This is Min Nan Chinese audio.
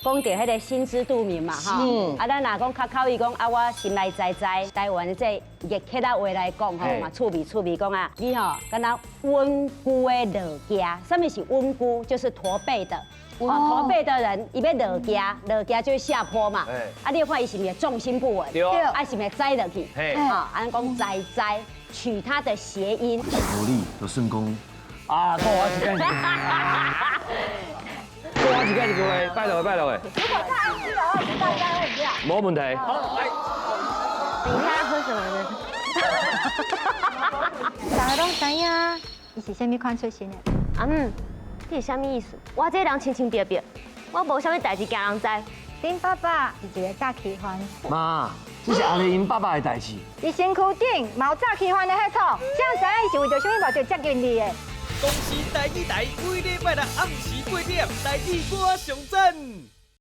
講著彼个心知肚明嘛吼。啊，咱若講較口語講啊，我心內知知，台灣的這個客家話來講吼嘛，趣味趣味講啊，你吼敢若穩龜的落崎，啥物是穩龜？就是駝背的。哦，駝背的人，伊欲落崎，落崎就是下坡嘛。啊，你看伊是毋是重心不穩？對啊。啊，是毋是栽落去？吼，按講知知，取它的諧音。無你就算講啊，講我一擺，講我一擺一句話，拜落去，拜落去。如果太安靜的話，大家會這樣。沒問題。好，來。等一下要喝什麼呢？大家攏知影，伊是啥物款出身的。阿姆，你是啥物意思？我這个人清清白白，我無啥物代誌驚人知。恁爸爸是一个詐欺犯。媽，這是阿麗𪜶爸爸的代誌。伊身軀頂嘛有詐欺犯的血統，誰知影伊是為著啥物目的接近你的？公視台語台，每禮拜六暗時8點，台語我上讚。